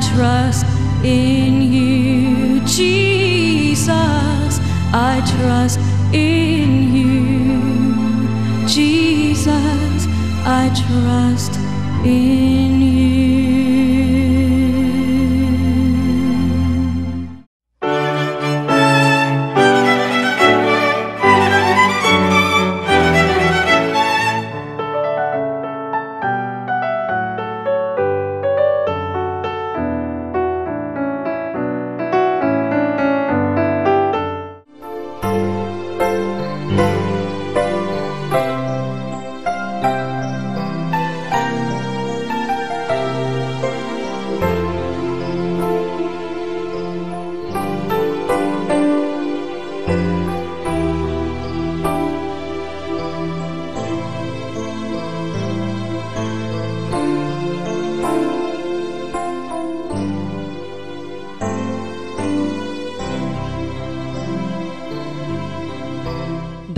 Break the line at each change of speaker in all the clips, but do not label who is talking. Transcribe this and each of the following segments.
Trust in you, Jesus. I trust in you, Jesus. I trust in you.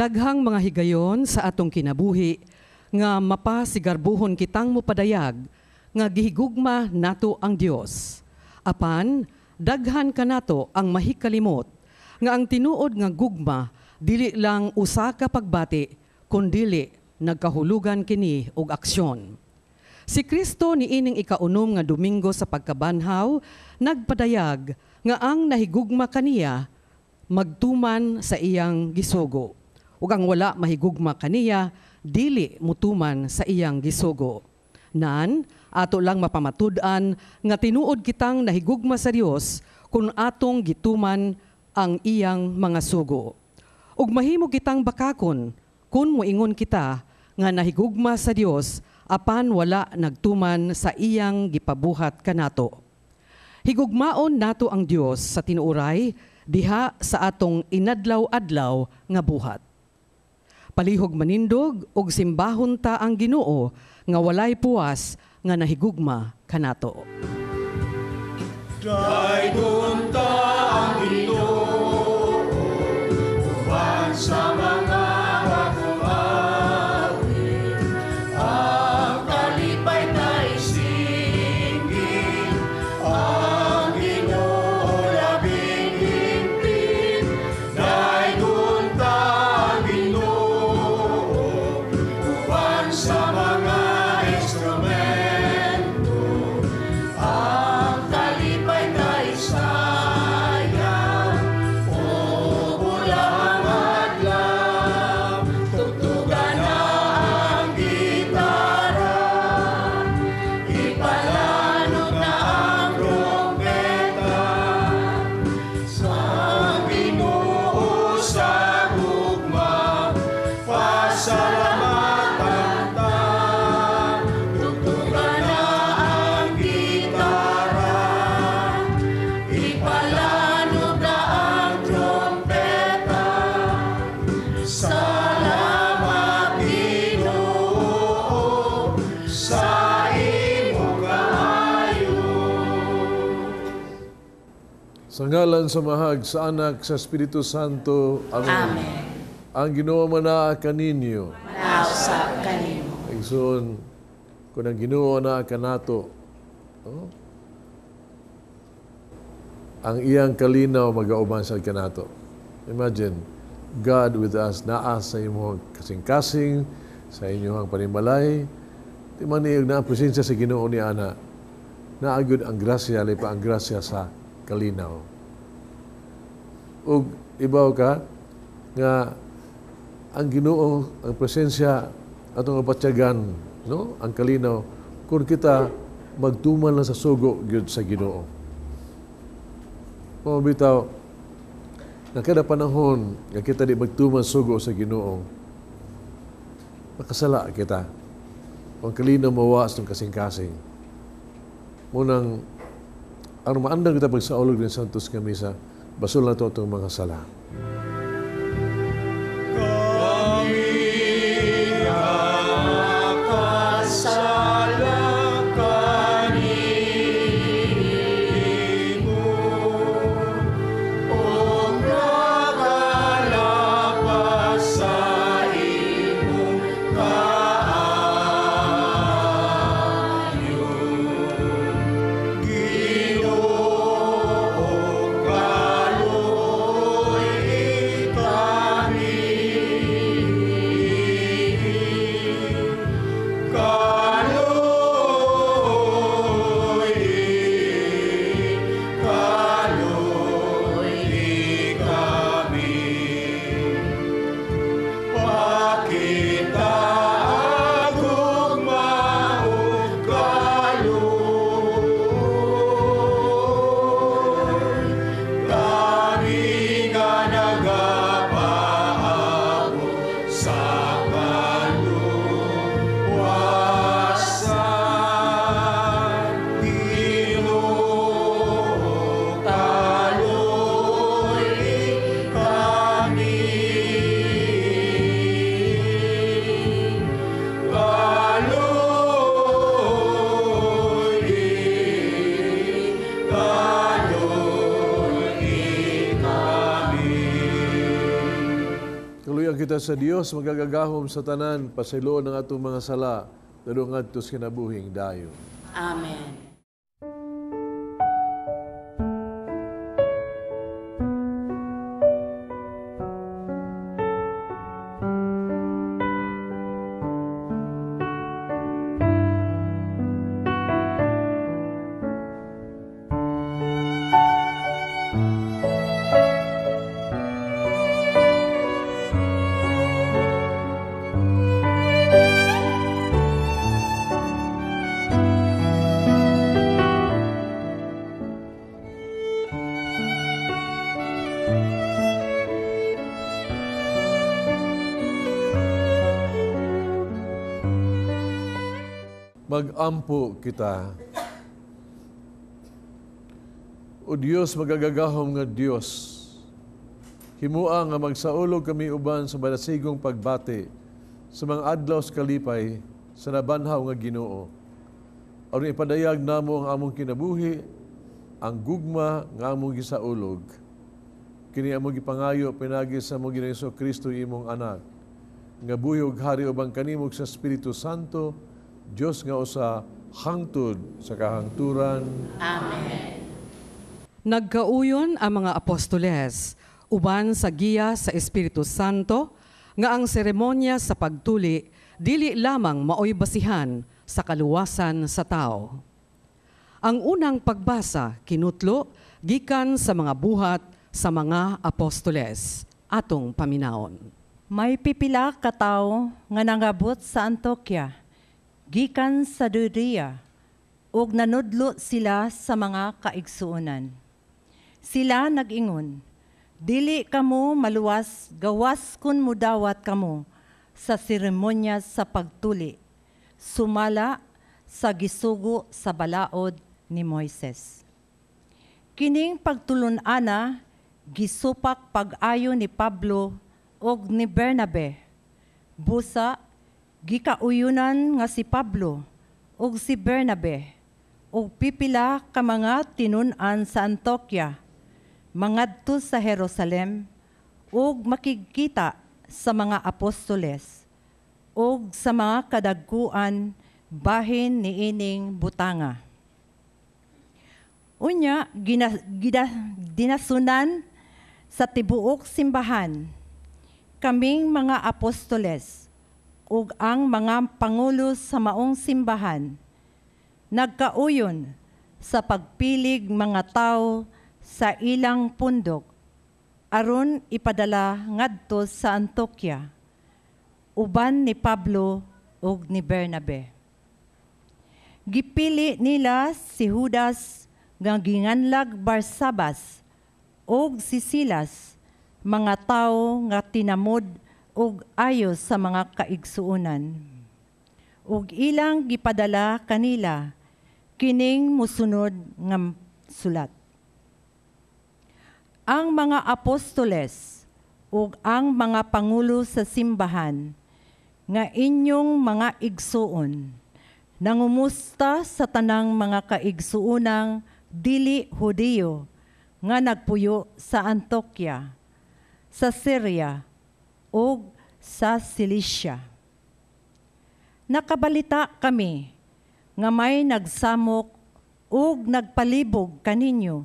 Daghang mga higayon sa atong kinabuhi nga mapasigarbuhon kitang mopadayag nga gihigugma nato ang Dios. Apan daghan kanato ang mahikalimot nga ang tinuod nga gugma dili lang usa ka pagbati kundili nagkahulugan kini og aksyon. Si Kristo niining ikaunom nga Domingo sa pagkabanhaw nagpadayag nga ang nahigugma kaniya magtuman sa iyang gisugo. Ug ang wala mahigugma kaniya, dili mutuman sa iyang gisugo. Nan, ato lang mapamatud-an nga tinuod kitang nahigugma sa Dios kung atong gituman ang iyang mga sugo. Ug mahimo kitang bakakon kung moingon kita nga nahigugma sa Dios apan wala nagtuman sa iyang gipabuhat kanato. Higugmaon nato ang Dios sa tinuoray diha sa atong inadlaw-adlaw nga buhat. Palihog manindog og simbahon ta ang Ginoo nga walay puwas nga nahigugma kanato.
Daygon ta ang Ginoo uban sa mga awit, ang kalipay ta isingin, ang Ginoo labing higpit. Daygon ta ang Ginoo uban sa mga instrumento, ang kalipay ta isayaw, ug ulahang adlaw, tugtugan na ang gitara, ipalanog na ang trompeta, sa Ginoo sa gugma, pasalamatan ta. Tugtugan na ang gitara, ipalanog na ang trompeta, salamat Ginoo sa imong kaayo.
Sa ngalan sa Amahag, sa Anak, sa Espiritu Santo. Amen.
Amen.
Ang Ginoo manaa kaninyo.
Manaa usab kanimo.
Igsoon, kung ang Ginoo naa kanato, no? Ang iyang kalinaw magauban sa kanato. Imagine, God with us, naa sa imong kasing-kasing, sa inyong panimalay. Di man niyo na ang presensya sa Ginoo ni Ana. Naagod ang grasya, lipa ang grasya sa kalinaw. Ug ibaw ka nga ang Ginoo, ang presensya atong mapatyagan, no? Ang kalinaw kung kita magtuman lang sa sugo gyud sa Ginoo. Mao bitaw nga kada panahon nga kita di magtuman sugo sa Ginoo, makasala kita. Ang kalinaw mawa sa kasing-kasing. Munang aron maandang kita pagsaulog ng Santos nga Misa, basol na to itong mga sala.
Kami nakasala kanimo, ug nakalapas sa imong kaayo.
Kaluyan kita sa Dios, magagagahom sa tanan, pasayloon ang atong mga sala, lalo ngadto sa kinabuhing dayon.
Amen.
Magampo kita. O Dios, magagagahom nga Dios, himua nga magsaulog kami uban sa madasigong pagbati sa mga adlaw sa kalipay sa nabanhaw nga Ginoo. Aron ipadayag namo ang among kinabuhi, ang gugma nga among gisaulog. Kini among gipangayo pinaagi sa among Ginoong Hesukristo imong anak, nga buhi ug hari uban kanimo sa Espiritu Santo, Dios nga usa hangtod sa kahangturan.
Amen.
Nagkauyon ang mga apostoles uban sa giya sa Espiritu Santo nga ang seremonya sa pagtuli dili lamang maoy basihan sa kaluwasan sa tao. Ang unang pagbasa kinutlo gikan sa mga buhat sa mga apostoles. Atong paminaon.
May pipila ka tawo nga nangabot sa Antioquia gikan sa Judea, ug nanudlo sila sa mga kaigsuonan. Sila nag-ingon, dili kamo maluwas gawas kun mudawat kamo sa seremonya sa pagtuli, sumala sa gisugo sa balaod ni Moises. Kining pagtulon-ana gisupak pag-ayo ni Pablo ug ni Bernabe. Busa gikauyunan nga si Pablo ug si Bernabe ug pipila ka mga tinun-an sa Antioquia mangadto sa Jerusalem ug makigkita sa mga apostoles ug sa mga kadagkuan bahin niining butanga. Unya dinasunan sa tibuok simbahan kaming mga apostoles ug ang mga pangulo sa maong simbahan nagkauyon sa pagpilig mga tao sa ilang pundok aron ipadala ngadto sa Antioquia uban ni Pablo ug ni Bernabe. Gipili nila si Judas nga ginganlag Barsabas ug si Silas, mga tawo nga tinamod ug ayo sa mga kaigsuonan. Ug ilang gipadala kanila kining musunod nga sulat. Ang mga apostoles ug ang mga pangulo sa simbahan nga inyong mga igsuon, nangumusta sa tanang mga kaigsuonang dili Hudiyo nga nagpuyo sa Antioquia, sa Syria ug sa Cilicia. Nakabalita kami nga may nagsamok ug nagpalibog kaninyo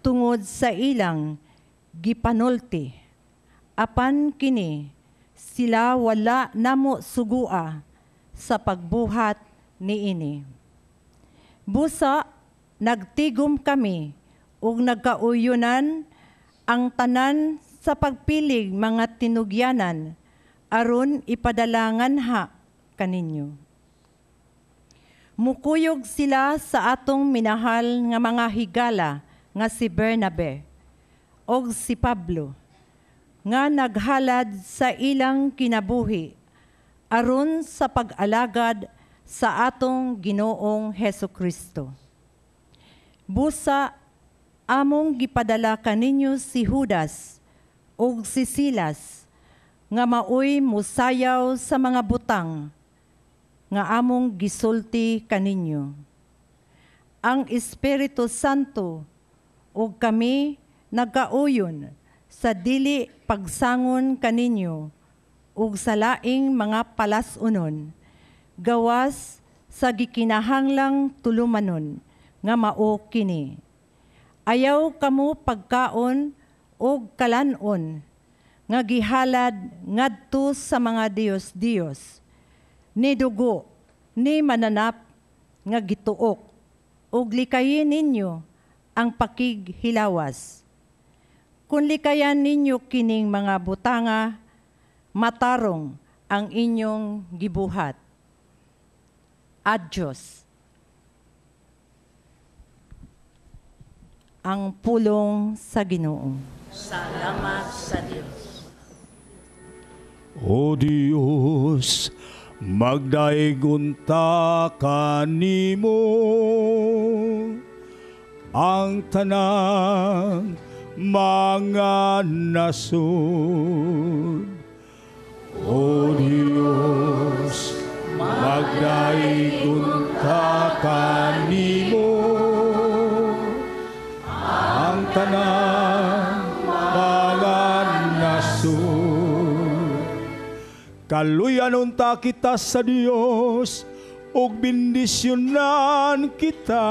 tungod sa ilang gipanulti. Apan kini sila wala namo sugua sa pagbuhat niini. Busa nagtigom kami ug nagkauyunan ang tanan sa pagpilig mga tinugyanan aron ipadalangan ha kaninyo. Mukuyog sila sa atong minahal nga mga higala nga si Bernabe og si Pablo nga naghalad sa ilang kinabuhi aron sa pag-alagad sa atong Ginoong Hesukristo. Busa among gipadala kaninyo si Judas ug si Silas nga maoy musayaw sa mga butang nga among gisulti kaninyo. Ang Espiritu Santo ug kami nagkauyon sa dili pagsangon kaninyo ug sa laing mga palas-unon, gawas sa gikinahanglang tulumanon nga mao kini: Ayaw kamo pagkaon og kalan-on nga gihalad ngadto sa mga diyos-diyos, ni dugo, ni mananap nga gituok, ug likayin ninyo ang pakighilawas. Kung likayan ninyo kining mga butanga, matarong ang inyong gibuhat. Adios. Ang pulong sa Ginoo.
Salamat sa Dios.
O Dios, magdaigunta kanimo ang tanang mga nasod. O Dios, magdaigunta kanimo ang tanang mga nasod. Kaluyan unta kita sa Dios ug bendisyonan kita.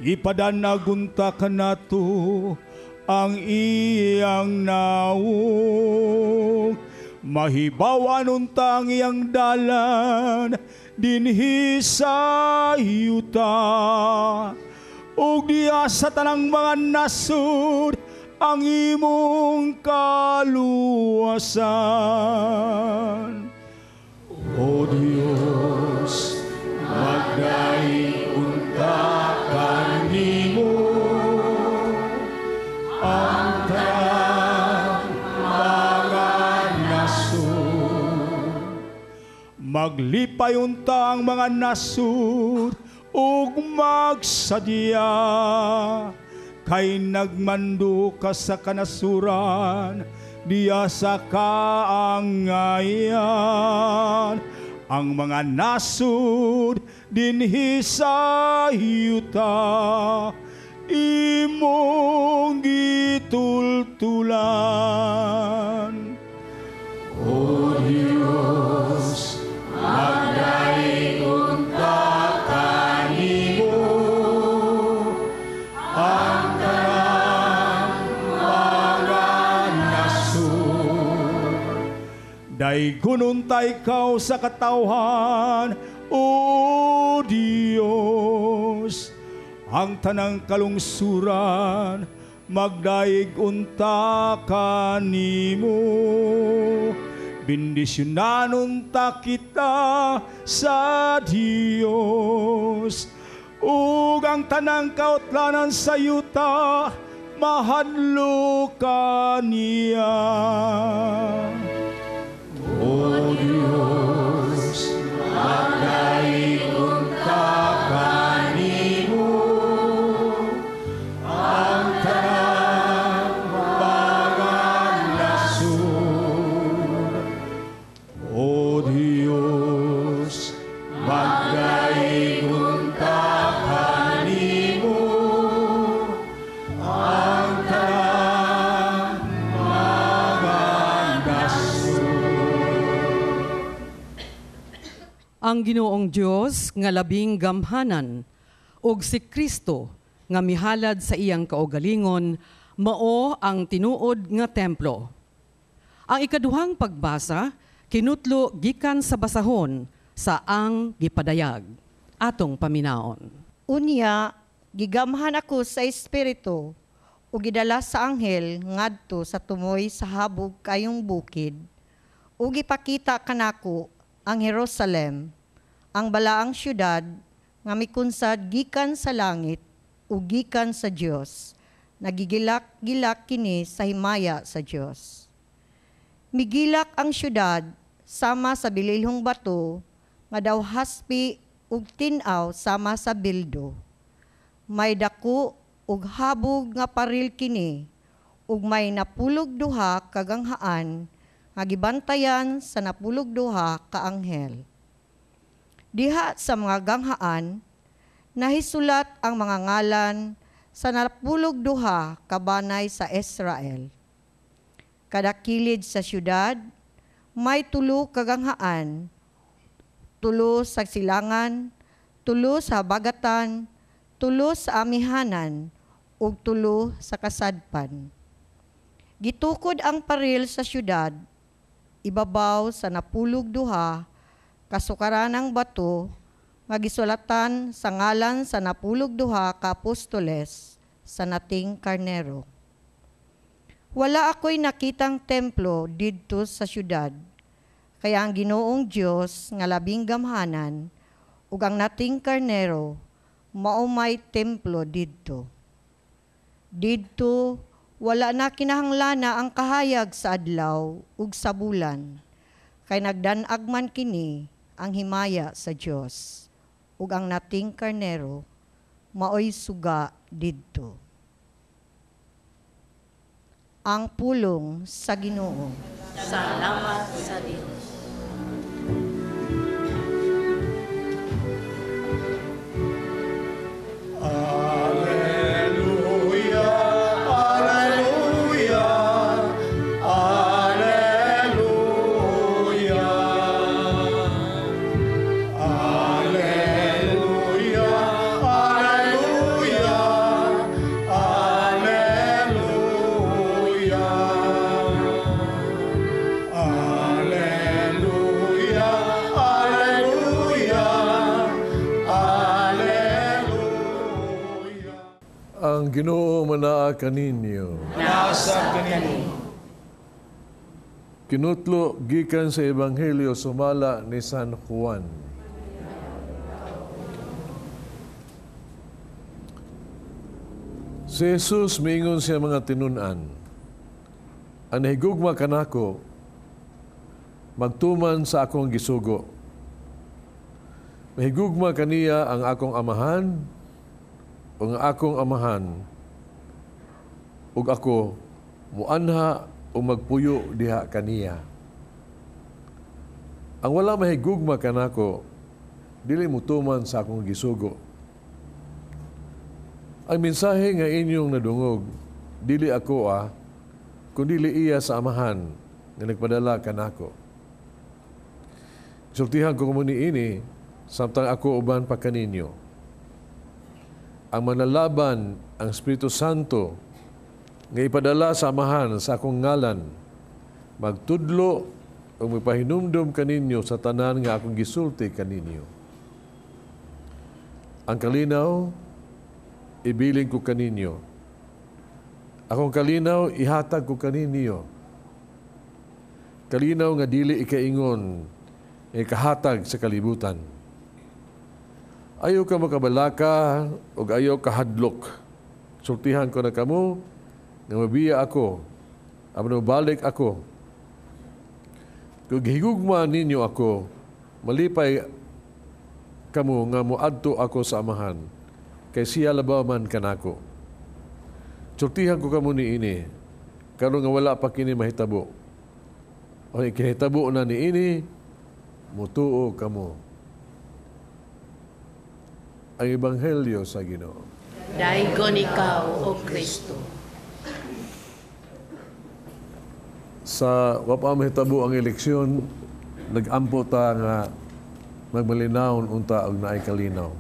Ipadanagunta kanato ang iyang naong. Mahibawan unta ang iyang dalan dinhi sa yuta. Ug diha sa tanang mga nasod ang imong kaluwasan. O Dios, magdaigunta kanimo ang tanang mga nasod. Maglipay unta ang mga nasod ug magsadya, kay nagmando ka sa kanasuran diya sa kaangayan. Ang mga nasod dinhi sa yuta imong gitultulan. O Dios, magdaigunta kanimo ang tanang mga nasod. Daygon unta ikaw sa katawhan, O Dios, ang tanang kalungsuran magdaig unta kanimo. Bendisyonan unta kita sa Dios, ug ang tanang kautlanan sa yuta mahadlok kaniya. O Dios, magdaigunta kanimo ang tanang mga nasod. O Dios, magdaigunta kanimo ang tanang mga nasod.
Ang Ginoong Dios nga labing gamhanan ug si Kristo nga mihalad sa iyang kaugalingon mao ang tinuod nga templo. Ang ikaduhang pagbasa kinutlo gikan sa basahon sa ang gipadayag. Atong paminaon.
Unya, gigamhan ako sa Espiritu ug gidala sa anghel ngadto sa tumoy sa habog kayong bukid. Ug gipakita kanako ang Jerusalem, ang balaang syudad nga mikunsad gikan sa langit ug gikan sa Dios. Nagigilak-gilak kini sa himaya sa Dios. Migilak ang syudad sama sa bililhong bato nga daw haspi ug tin-aw sama sa bildo. May dako ug habog nga paril kini ug may 92 ka ganghaan nga gibantayan sa 92 ka anghel. Diha sa mga ganghaan nahisulat ang mga ngalan sa 12 ka banay sa Israel. Kada kilid sa syudad may 3 ka ganghaan, 3 sa silangan, 3 sa habagatan, 3 sa amihanan, ug 3 sa kasadpan. Gitukod ang paril sa syudad, ibabaw sa 12 kasukaranang bato nga gisulatan sa ngalan sa 12 ka apostoles sa nating karnero. Wala ako'y nakitang templo didto sa syudad, kaya ang Ginoong Dios nga labing gamhanan ug ang nating karnero mao may templo didto. Didto wala na kinahanglana ang kahayag sa adlaw ug sa bulan, kay nagdan-ag man kini ang himaya sa Dios ug ang nating karnero maoy suga didto. Ang pulong sa Ginoo.
Salamat sa Dios.
Alleluia, alleluia, alleluia. Alleluia, alleluia, alleluia. Alleluia, alleluia, alleluia.
Ang Ginoo manaa kaninyo.
Nasa kanino.
Kinutlo gikan sa Ebanghelyo sumala ni San Juan. Si Jesus miingon siya mga tinun-an, ang nahigugma kanako, magtuman sa akong gisugo. Nahigugma kaniya ang akong amahan, o ang akong amahan, ug ako muanha o magpuyo diha kaniya. Ang wala mahigugma kanako, dili mutuman sa akong gisugo. Ang mensahe nga inyong nadungog, dili ako kundi iya sa amahan nga nagpadala kanako. Sultihan ko kamo niini, samtang ako uban pa kaninyo. Ang manalaban ang Espiritu Santo nga ipadala sa amahan sa akong ngalan, magtudlo o magpahinumdom kaninyo sa tanan nga akong gisulti kaninyo. Ang kalinaw, ibilin ko kaninyo. Akong kalinaw, ihatag ko kaninyo. Kalinaw nga dili ikaingon, ikahatag sa kalibutan. Ayaw ka makabalaka o ayaw ka hadlok. Sultihan ko na kamo, nga mabiya ako, apan mabalik ako. Kung higugma ninyo ako, malipay kamo nga moadto ako sa amahan, kay siya labaw man kanako. Sultihan ko kamo niini, karon nga wala pa kini mahitabo. O kinahitabo na niini, mutuo kamo. Ang Ebanghelyo sa Ginoo.
Daigon ikaw, O Kristo.
Sa wapa mahitabo ang eleksyon, nag-ampo ta nga magmalinawon unta og naay kalinaw.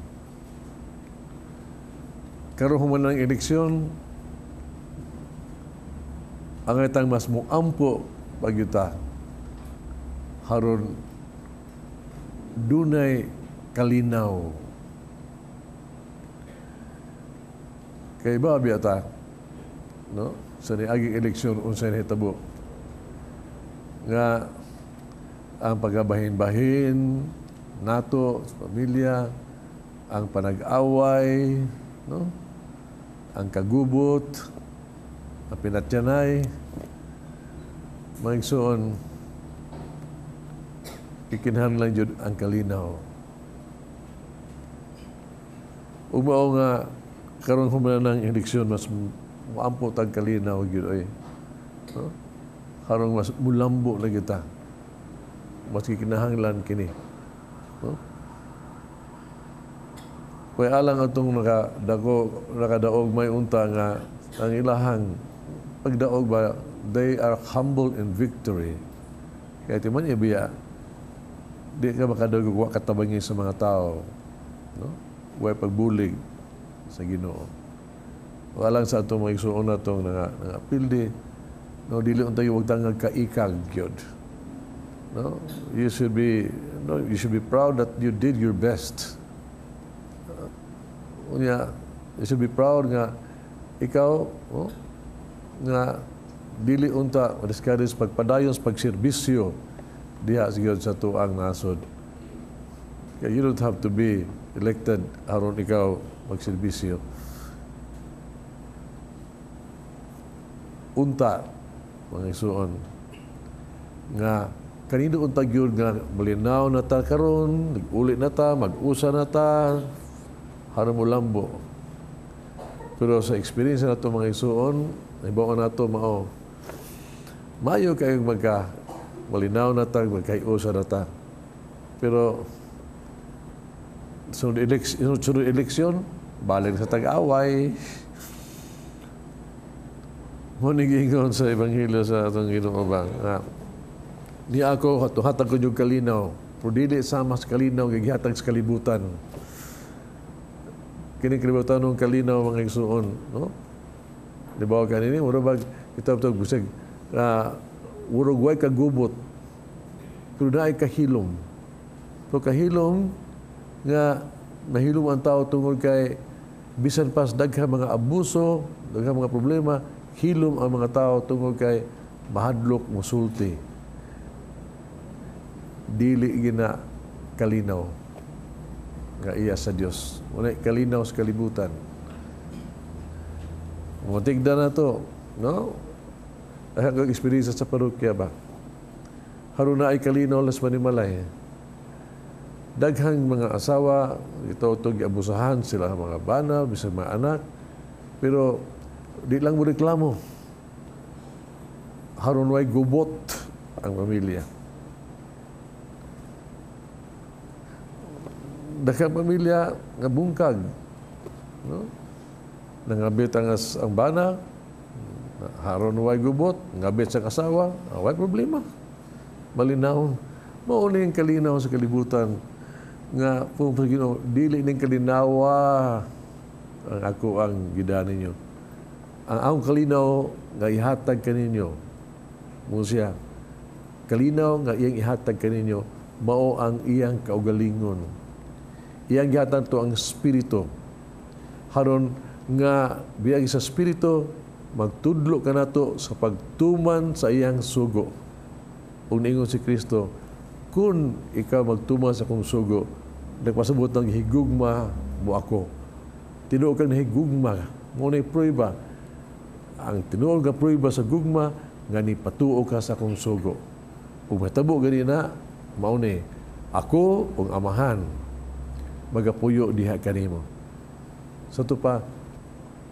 Karon human ang eleksyon, ang itang mas muampo pagyuta haron dunay kalinaw. Kay ba biyata, no? Sa niaging eleksyon unsay nahitabo nga ang pagabahin-bahin nato sa pamilya, ang panag-away, no? Ang kagubot, ang pinatyanay, mga igsoon, ikinahanglan jud ang kalinaw. Ug mao nga karon human ng eleksyon, mas muampo tag kalinaw gyud oy. No? Karon mas mulambo na kita. Mas gikinahanglan kini. No? Kaya alang atong nakadako, nakadaog may unta nga ang ilahang pagdaog ba, they are humble in victory. Kaya ti man ibiya, di ka makadaog wa katabangi sa mga tao, no? Way pagbulig sa Ginoo. Alang sa atong mga igsuon natong nangapildi, no, dili unta wag tangag kaikag gyud. No, you should be, no, you should be proud that you did your best. Unya, you should be proud nga ikaw, oh, nga dili unta ma-discourage pagpadayon sa pagserbisyo diha sa gyud sa tuang nasod. Kaya you don't have to be elected aron ikaw magserbisyo. Unta mga igsuon nga kanino unta gyud nga malinaw na ta karon, nag-uli na ta, mag-usa na ta, haron mo lambo. Pero sa experience nato mga igsuon, nahibaw nato mao maayo kayong magka malinaw na ta, magkaiusa na ta. Pero sunod eleksyon, balik sa tag-away. Mo ni giingon sa ebanghelyo sa atong Ginoo ba nga ni ako hatag ko yung kalinaw, pero dili sama sa kalinaw nga gihatag sa kalibutan. Kini kalibutan ng kalinaw mga igsuon, no? Di ba kanini mura bag kitab to bisag Uruguay kagubot, pero naay kahilom. Pero kahilom nga nahilom ang tao tungod kay bisan pas daghang mga abuso, daghang mga problema, hilom ang mga tao tungod kay mahadlok mosulti. Dili gina kalinaw nga iya sa Dios. Wala kalinaw sa kalibutan. Matigda na to, no? Ang experience sa parokya ba? Haron na ay kalinaw las manimalay. Daghang mga asawa, ito giabusahan sila mga bana, bisan mga anak, pero di lang mo reklamo. Haron way gubot ang pamilya. Daghang pamilya nga bungkag, no? Nangabit ang bana, haron way gubot, ngabit sa kasawa, way problema. Malinaw. Mao ni ang kalinaw sa kalibutan nga kung sa Ginoo dili ning kalinawa ang ako ang gida ninyo. Ang akong kalinaw nga ihatag kaninyo, mo siya, kalinaw nga iyang ihatag kaninyo, mao ang iyang kaugalingon. Iyang gihatag to ang espiritu. Haron nga biag sa espiritu magtudlo kanato sa pagtuman sa iyang sugo. Ug niingon si Kristo, kun ikaw magtuman sa akong sugo, nagpasabot ng higugma mo ako. Tinuod kang nahigugma, mo na prueba. Ang tinuod nga prueba sa gugma, nga nipatuo ka sa akong sugo. Ug mahitabo gani na, mao ni ako ug amahan magapuyo diha kanimo. Sa to pa,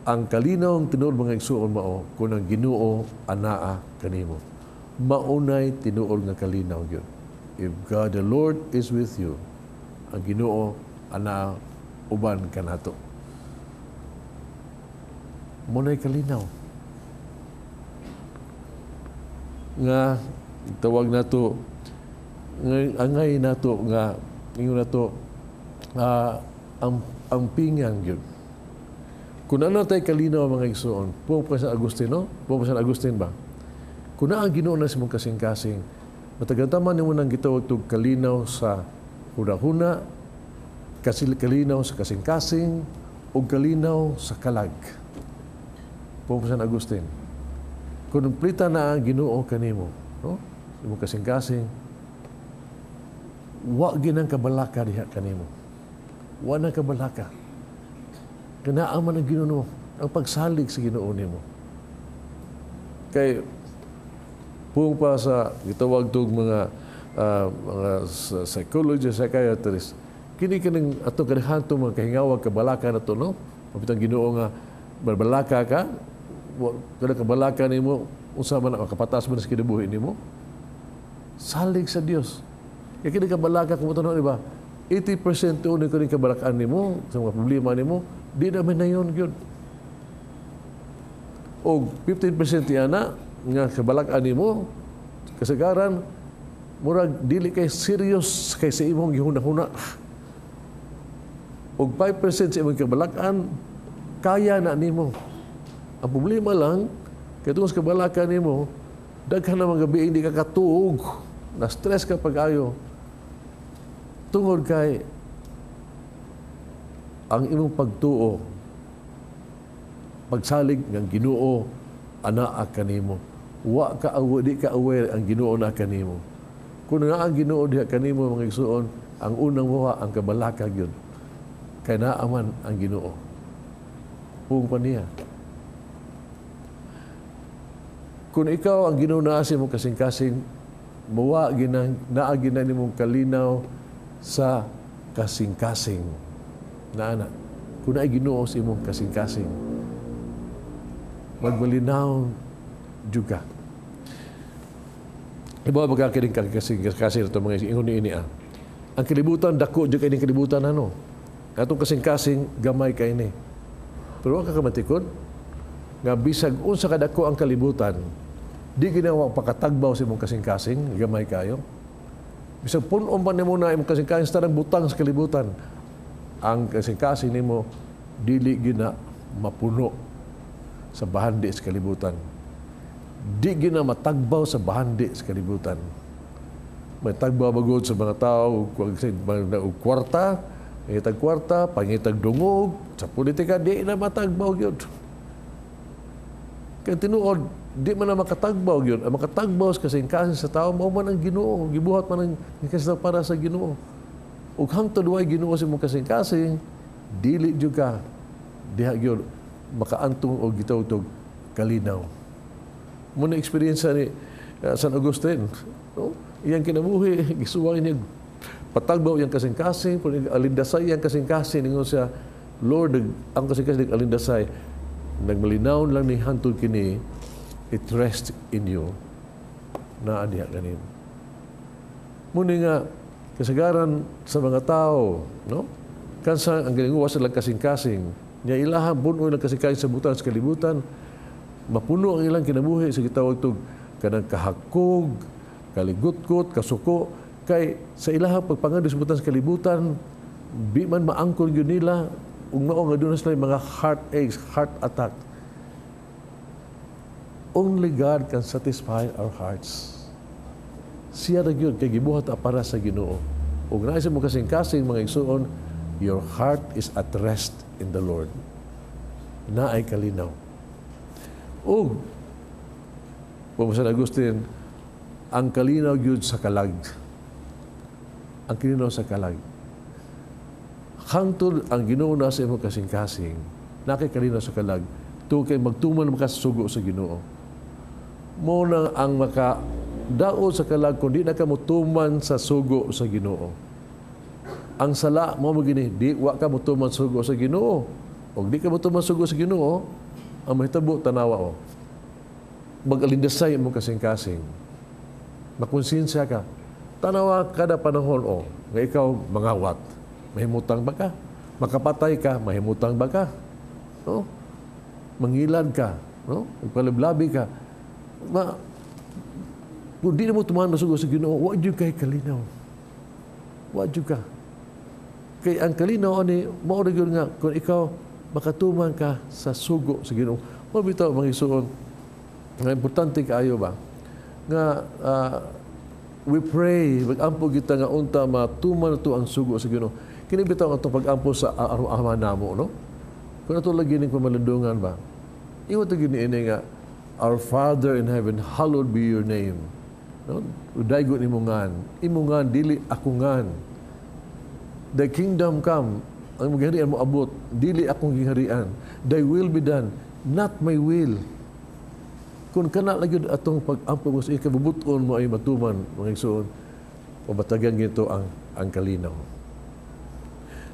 ang kalinaw ang tinuod mga igsuon mao kun ang Ginoo anaa kanimo. Maunay tinuod nga kalinaw gyud. If God the Lord is with you, ang Ginoo anaa uban kanato. Maunay kalinaw. Nga tawag nato, angay nato nga ingon nato ang pingan gyud. Kung ano tayo kalinaw mga igsuon, puwang pa sa Agustin, no? Puwang pa sa Agustin ba? Kung na ang Ginoo na sa mong kasing-kasing, matagantaman nimo nang gitawag tog kalinaw sa huna-huna, kalinaw sa kasing-kasing, o kalinaw sa kalag. Puwang pa sa Agustin. Kung plita na ang Ginoo kanimo, no? Sa mong kasing-kasing, wa ginang kabalaka diha kanimo. Wa na kabalaka. Kanaa man ang Ginoo, ang pagsalig sa Ginoo nimo. Kay puwang pa sa gitawag tog mga psychologist, psychiatrist, kini kining atong kadaghan tong mga kahingawag kabalaka na to, no? Mapitang Ginoo nga balaka ka, kada kabalaka nimo, unsa man ang makapatas man sa kinabuhi nimo? Salig sa Dios. Kay kini kabalaka kung mo di ba? 80% tuon ko rin kabalakan nimo sa mga problema nimo, di na man nayon gyud. O 15% ana nga kabalakan nimo kasagaran murag dili kay serious kay sa imong gihuna-huna. Og 5% sa imong kabalakan kaya na nimo. Ang problema lang kay tungod sa kabalakan nimo, daghan na mga gabi hindi ka katuog, na stress ka pag-ayo. Tungod kay ang imong pagtuo, pagsalig ng Ginoo anaa kanimo. Wa ka awa, di ka aware ang Ginoo na kanimo. Kung nga ang Ginoo diha kanimo, mga igsuon, ang unang muha ang kabalaka gyud. Kay naa man ang Ginoo. Pung pa niya. Kung ikaw ang Ginoo naa sa imong kasing-kasing, muwa ginang naa gina nimong kalinaw sa kasing-kasing. Naa na. Kung naay Ginoo sa imong kasing-kasing, magmalinaw juga. Iba ba kining kasing-kasing ito mga ingon ni ini ah. Ang kalibutan dako jud kay ning kalibutan ano. Atong kasing-kasing gamay kay ni. Pero wa ka kamatikod nga bisag unsa kadako ang kalibutan, di ginawa pakatagbaw sa imong kasing-kasing, gamay kayo. Bisag puno pa nimo na imong kasing-kasing sa tanang butang sa kalibutan, ang kasing-kasing nimo dili gina mapuno sa bahandi sa kalibutan. Di gina matagbaw sa bahandi sa kalibutan. May tagbaw bagod sa mga tao, og kwarta, pangitag kwarta, pangitag dungog, sa politika, di na matagbaw gyud. Kaya tinuod, di man na makatagbaw gyud. Ang makatagbaw sa kasing-kasing sa tao, mao man ang Ginoo. Gibuhat man ang kasing para sa Ginoo. Ug hangtod way Ginoo sa imong kasing-kasing, dili jud ka diha gyud makaantong og gitawtog kalinaw. Muna experience ni San Agustin, no? Iyang kinabuhi, gisuway niya patagbaw iyang kasing-kasing, alindasay iyang kasing-kasing, ningon siya, Lord, ang kasing-kasing alindasay, nagmalinaw lang ni hantod kini, it rest in you, naa diha kanin. Muna nga, kasagaran sa mga tao, no? Kansa ang galinguwa sa lang kasing-kasing, niya ilahang puno lang kasing-kasing sa butan sa kalibutan, mapuno ang ilang kinabuhi sa gitawag tog kanang kahakog, kaligutkot, kasuko, kay sa ilahang pagpangando sa butan sa kalibutan, di man maangkon gyud nila, ug mao nga doon sila mga heartaches, heart attack. Only God can satisfy our hearts. Siya ra gyud kay gibuhat para sa Ginoo. Ug naa sa mo kasing-kasing mga igsuon, your heart is at rest in the Lord. Naay kalinaw. Ug kung San Agustin, ang kalinaw gyud sa kalag. Ang kalinaw sa kalag. Hangtod ang Ginoo na sa imong kasing-kasing, naa kay kalinaw sa kalag, tungod kay magtuman makasugo sa Ginoo. Mo nang ang makadaot sa kalag kung di na ka motuman sa sugo sa Ginoo. Ang sala mo magini, di wa ka motuman sa sugo sa Ginoo. Og di ka motuman sa sugo sa Ginoo, ang mahitabo tanawa o. Mag-alindasay imong kasing-kasing. Makonsensya ka. Tanawa kada panahon o, nga ikaw mangawat. Mahimutang ba ka? Makapatay ka, mahimutang ba ka? No? Mangilad ka, no? Magpalablabi ka. Ma, kung di na mo tumahan na sugo sa Ginoo, wa jud kay kalinaw. Wa jud ka. Kay ang kalinaw ani mao ra gyud nga kung ikaw makatuman ka sa sugo sa Ginoo. Mao bitaw mga igsuon nga importante kaayo ba nga we pray, mag-ampo kita nga unta matuman nato ang sugo sa Ginoo. Kini bitaw ang atong pag-ampo sa Ama namo, no? Kung ato lagi ning pamalandungan ba, ingon to gyud niini nga, Our Father in heaven, hallowed be your name. No? Daygon imo ngan. Imo ngan, dili ako ngan. Thy kingdom come, ang gingharian mo abot, dili akong gingharian. Thy will be done, not my will. Kung kana lagi atong pag-ampo mo sa ikabubuton mo ay matuman, mga igsoon, pabatagan gito ang kalinaw.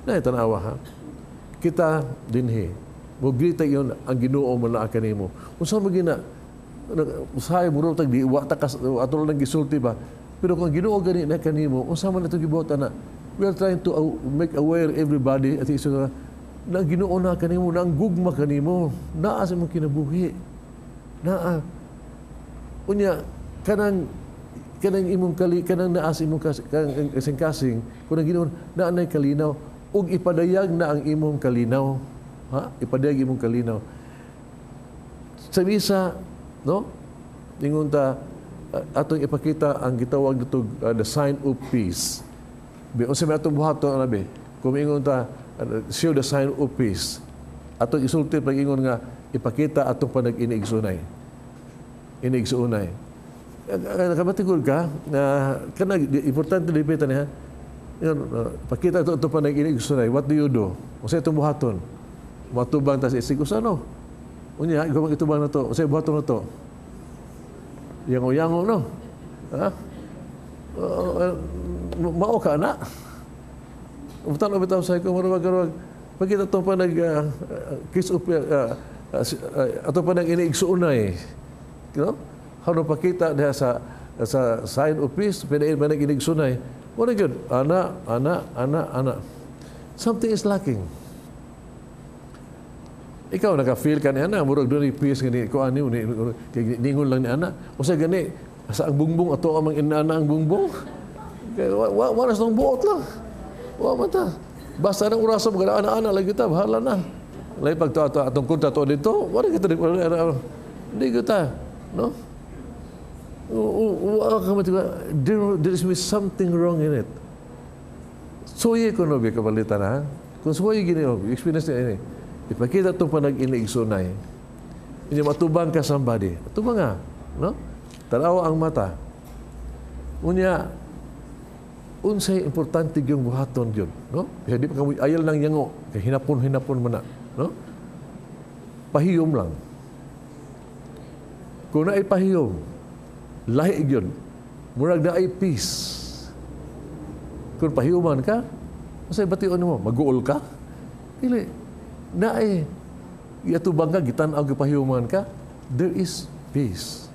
Na tanawa ha. Kita dinhi, mo grita yon ang Ginoo man naa kanimo. Unsa man gina usahay mo tag di wa ta ato lang gisulti ba. Pero kung Ginoo gani na kanimo, unsa man ato gibuhat ana? We are trying to make aware everybody at iso nga na ang Ginoo na kanimo, na ang gugma kanimo, naa sa imong kinabuhi. Naa. Unya kanang kanang imong kali kanang naa sa imong kasing-kasing kung ang Ginoo naa nay kalinaw ug ipadayag na ang imong kalinaw. Ha? Ipadayag imong kalinaw. Sa misa, no? Ingon ta atong ipakita ang gitawag nato the sign of peace. Bi unsa may atong buhaton ana bi? Kung ingon ta show the sign of peace. Atong isulti pag ingon nga ipakita atong panag-iniigsunay. Iniigsunay. Kabatigol ka na kana importante lipitan niya. Yun, pakita ato atong panag-iniigsunay. What do you do? Unsa itong buhaton? Matubang ta sa isig usa, no? Unya, ikaw itubang na to. Unsa buhaton na to? Yango-yango, no? Ha? Mao ka na. Utan bitaw sa ko murag murag pagkita itong panag kiss of ato panag iniigsuonay. No? How pakita diha sa sign of peace pinain panag iniigsunay. What good? Ana, ana, ana, ana. Something is lacking. Ikaw naka-feel ka ni ana, murag doon peace nga ni ko ani ni ningon lang ni ana. Usa gani sa ang bungbong ato ang inana ang bungbong. Kay wa wa na sa buot lang. Wa man ta. Basta nang orasa mo ana-ana lagi ta, bahala na. Lahi pag to atong kontra to dito, wala kita hindi kita, no? Wa ka matiwa, there is something wrong in it. Suyi ko no bi kabalitan ha. Kung suyi gini experience niya ini. Ipakita itong panag-iniigsunay. Hindi matubang ka somebody. Atubang nga, no? Tanawa ang mata. Unya, unsay importante yung buhaton yun, no? Kasi di pa kamo ayal nang yango, kay hinapon-hinapon man na, no? Pahiyom lang. Kung naay pahiyom, lahi yun. Murag naay peace. Kung pahiyoman ka, unsay bation mo? Maguol ka? Dili. Naay iatubang ka, gitan-aw gipahiyoman ka, there is peace.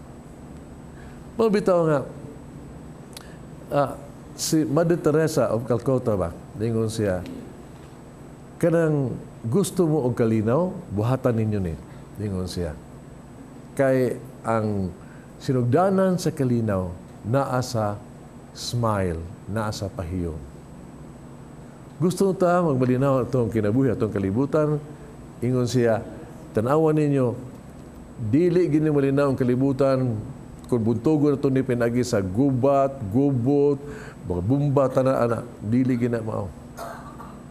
Mao bitaw nga si Mother Teresa of Calcutta ba, ningon siya, kanang gusto mo og kalinaw, buhatan ninyo ni, ningon siya. Kay ang sinugdanan sa kalinaw, naa sa smile, naa sa pahiyom. Gusto ta magmalinaw atong kinabuhi, atong kalibutan, ingon siya, tanawan ninyo, dili gini malinaw ang kalibutan kung buntugon ato ni pinagi sa gubat, gubot, mga bumba, tanan ana, dili gina mao.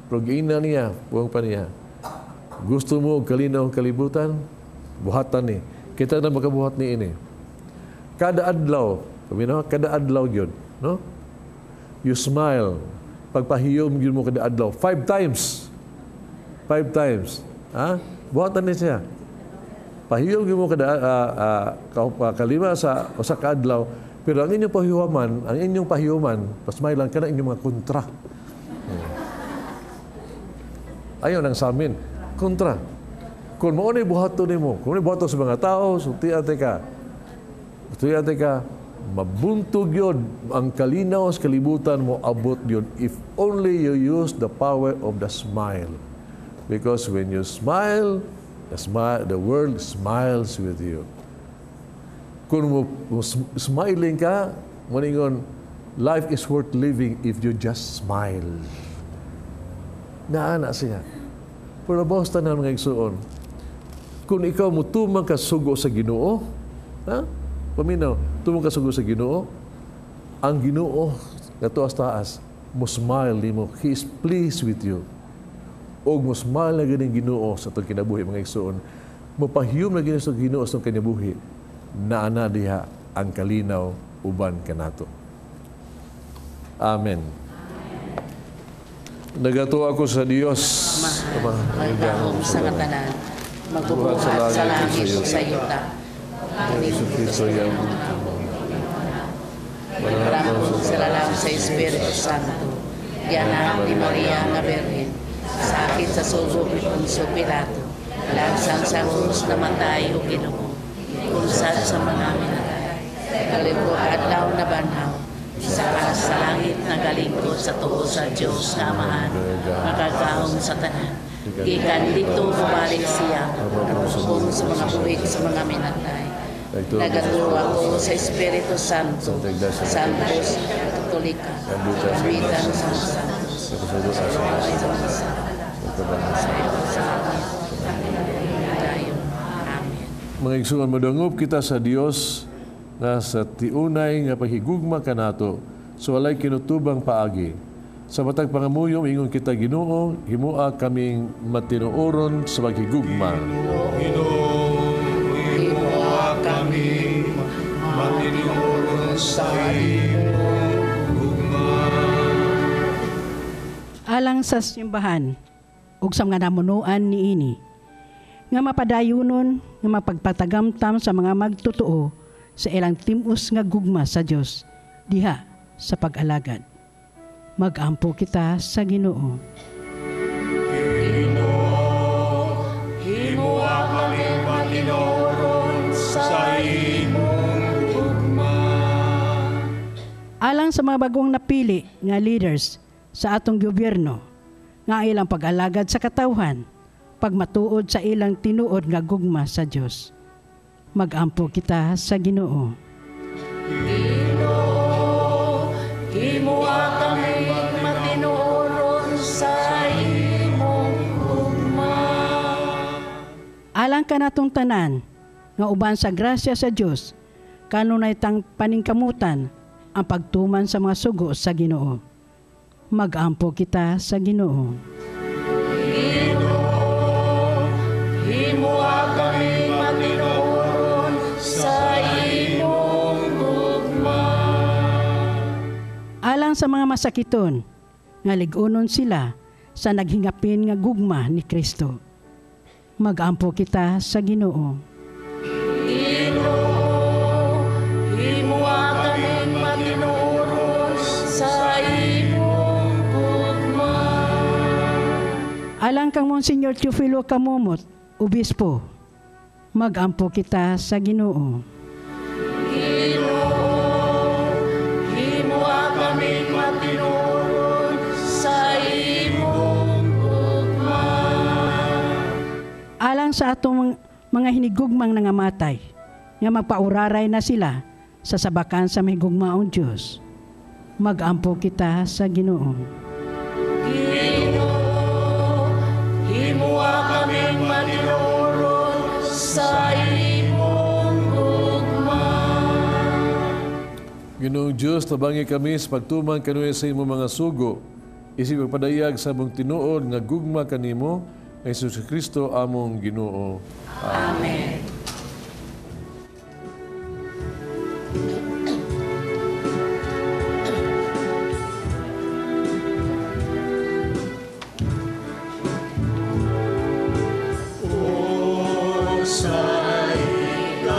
Pero giingnan niya, buwang pa niya, gusto mo og kalinaw ang kalibutan, buhatan ni. Kita na makabuhat ni ini. Kada adlaw, paminaw, kada adlaw gyud, no? You smile, pagpahiyom gyud mo kada adlaw, 5 times. 5 times. Ha? Buhatan ni siya. Pahiyom gyud mo kada kalima sa usa ka adlaw, pero ang inyong pahiyoman, pasmile lang kana inyong mga kontra. Ayon ang sa amin, kontra. Kung mao ni buhaton nimo, kung ni buhaton sa mga tao, sultian ka. Sultian ka, mabuntog yun, ang kalinaw sa kalibutan mo abot yun if only you use the power of the smile. Because when you smile, the world smiles with you. Kung mo smiling ka, maningon, life is worth living if you just smile. Naana siya. Pero basta na mga igsuon, kung ikaw mutumang ka sugo sa Ginoo, ha? Paminaw, tumang ka sugo sa Ginoo, ang Ginoo nga tuas taas, mo smile nimo, He is pleased with you. Og mo smile na ganing Ginoo sa atong kinabuhi mga igsuon, mopahiyom na gini sa Ginoo sa atong kinabuhi, naana diha ang kalinaw uban kanato. Amen. Nagatuo ako sa Dios,
Ama, magdahom sa katanan, magbubuhat sa langit ug sa yuta.
Jesu Kristo yang
Nagrampo sa lalam sa Espiritu Santo, gianak ni Maria nga Birhen, sakit sa sugo ni Poncio Pilato, lagsang sa krus namatay o Ginoo, kunsad sa mga minatay, kalibro adlaw na banhaw, saka sa langit nagalingkod Sa tuo sa Dios nga Amahan, makagahom sa tanan. Gikan didto mobalik siya, naghukom sa mga buhi sa mga minatay. Nagatuo ako sa Espiritu Santo, sa Iglesia Katolika, gamitan sa mga santos, sa mga santos, sa tayo. Amen.
Mga igsuon, madangop kita sa Dios nga sa tiunay nga paghigugma kanato sa walay kinutubang paagi. Sa matag pangamuyo, ingon kita, Ginoo, himua kaming matinuoron sa paghigugma.
Ginoo, himua kami matinuoron sa imong gugma.
Alang sa simbahan ug sa mga namunuan niini nga mapadayunon nga mapagpatagamtam sa mga magtotoo sa ilang tim-os nga gugma sa Dios diha sa pag-alagad. Magampo kita sa Ginoo.
Ginoo, himua kami matinuoron sa imong gugma.
Alang sa mga bagong napili nga leaders sa atong gobyerno nga ilang pag-alagad sa katawhan, pagmatuod sa ilang tinuod nga gugma sa Dios. Magampo kita sa Ginoo.
Ginoo, himua kami matinuoron sa imong gugma.
Alang kanatong tanan nga uban sa grasya sa Dios, kanunay tang paningkamutan ang pagtuman sa mga sugo sa Ginoo. Magampo kita sa Ginoo.
Ginoo, himua kami matinuoron sa imong gugma.
Alang sa mga masakiton nga lig-unon sila sa naghingapin nga gugma ni Kristo. Magampo kita sa Ginoo.
Ginoo, himua kami matinuoron sa imong gugma.
Alang kang Monsignor Teofilo Camomot, Obispo, magampo kita sa Ginoo.
Ginoo, himua kami matinuoron sa imong gugma.
Alang sa atong mga hinigugmang nangamatay, nga magpauraray na sila sa sabakan sa mahigugmaong Dios. Magampo kita sa Ginoo.
Ginoo, himua kami matinuoron sa imong gugma.
Ginoong Diyos, tabangi kami sa pagtuman kanunay sa imong mga sugo. Isip pagpadayag sa among tinuod nga gugma kanimo, nga Hesus Kristo among Ginoo.
Amen.
Sa imong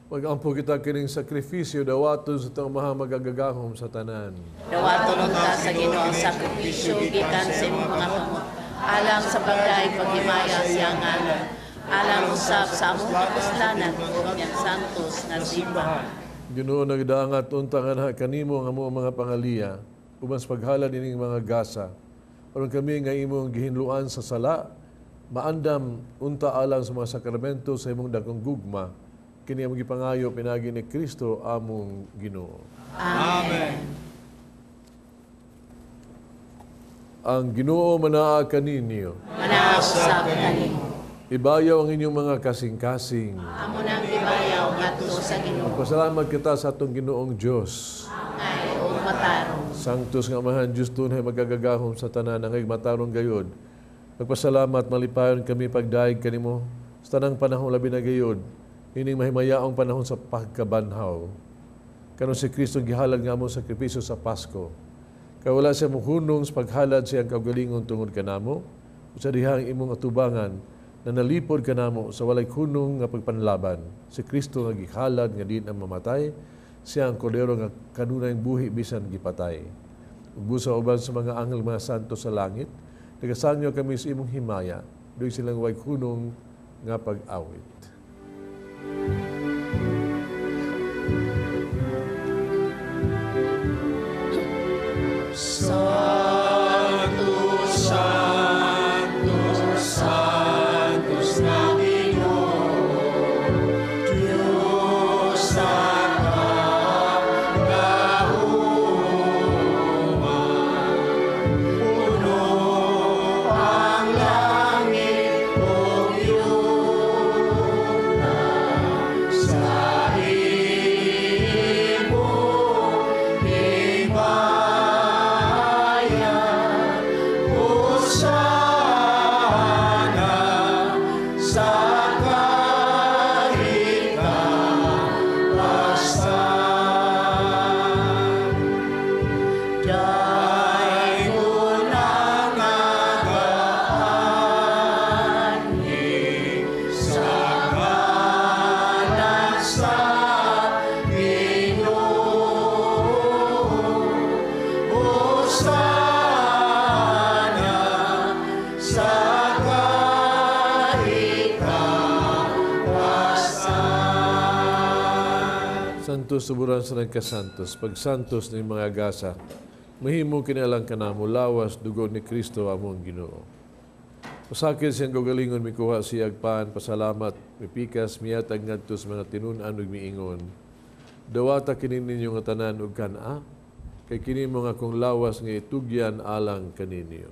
Magampo kita kining sakripisyo, dawaton sa itong Amaha magagagahom sa tanan.
Dawaton unta sa Ginoo ang sakripisyo gikan sa imong mga kamot, alang sa pagdaig paghimaya sa iyang ngalan, alang usab sa among kapuslanan ug iyang santos nga simbahan.
Ginoo, nagdaangat unta nga kanimo ang among mga pangaliya, uban sa paghalad ining mga gasa. Aron kami nga imong gihinluan sa sala, maandam unta alang sa mga sakramento sa imong dakong gugma, kini among gipangayo pinagi ni Kristo among Ginoo.
Amen.
Ang Ginoo manaa kaninyo.
Manaa usab kanimo.
Ibayaw ang inyong mga kasing-kasing.
Amo nang ibayaw ngadto sa Ginoo.
Magpasalamat kita sa atong Ginoong Dios.
Angay ug matarong.
Sanctus nga Amahan Dios tunay magagagahom sa tanan angay matarong gayod. Magpasalamat malipayon kami pagdaig kanimo sa tanang panahon labi na gayod. Ining mahimayaong panahon sa pagkabanhaw. Karon si Kristo gihalad nga among sakripisyo sa Pasko. Kay wala siya mohunong sa paghalad siyang kaugalingon tungod kanamo, usa diha ang imong atubangan na nalipod kanamo sa walay hunong nga pagpanlaban. Si Kristo nga gihalad nga di na mamatay, siya ang kordero nga kanunay buhi bisan gipatay. Ug busa uban sa mga anghel mga santo sa langit, nagasangyo kami sa imong himaya, duy silang way hunong nga pag-awit.
Santo, Santo, Santos na Ginoo, Diyos sa kagahuman. Puno ang langit ug yuta sa imong himaya. Hosana sa kahitapasan. Daygon ang nagaanhi sa ngalan sa Ginoo. Hosana sa kahitapasan.
Santos suburan sa nagkasantos, pagsantos ni mga gasa, mahimo kinalang kanamo lawas dugo ni Kristo among Ginoo. Pasakit siyang kaugalingon mikuha siyag pan, pasalamat, mipikas, miyatag ngadto sa mga tinun-an ug miingon. Dawata kini ninyo nga tanan ug kan-a, kay kini mga kong lawas nga itugyan alang kaninyo.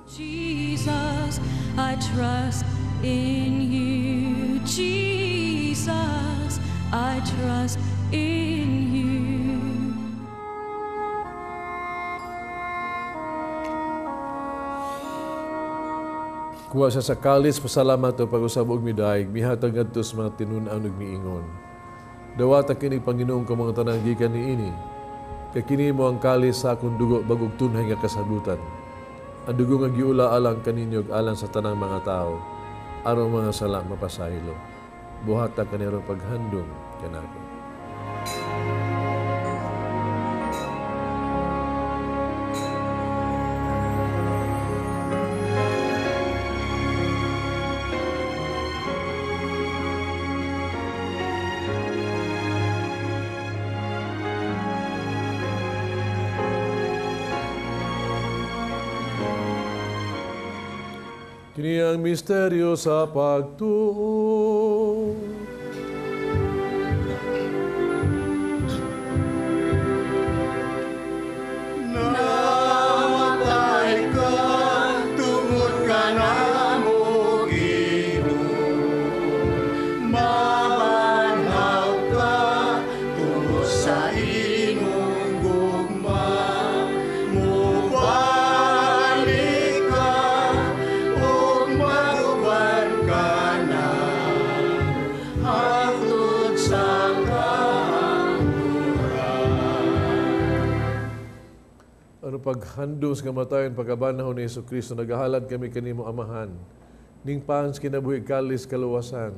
Jesus, I trust in you. Jesus, I trust in you.
Kuha siya sa kalis, pasalamat o pag-usab og midaig, mihatag ngadto sa mga tinun-an ug miingon. Dawata kini Panginoon ka mga tanang gikan niini, kay kini mo ang kalis sa akong dugo bag-ug tunhay nga kasabutan. Ang dugo nga giula alang kaninyo ug alang sa tanang mga tao, aron mga sala mapasaylo. Buhata kanirong paghandom kanako. Kini ang misteryo sa pagtuo.
Namatay ka tungod kanamo, Ginoo. Mabanhaw ka tungod sa imong gugma. Mubalik ka ug maguban ka na hangtod sa kahangturan.
Ano paghandom sa kamatayon, pagkabanhaw ni Hesus Kristo, nagahalad kami kanimo Amahan. Ning paan sa kinabuhi kalis kaluwasan.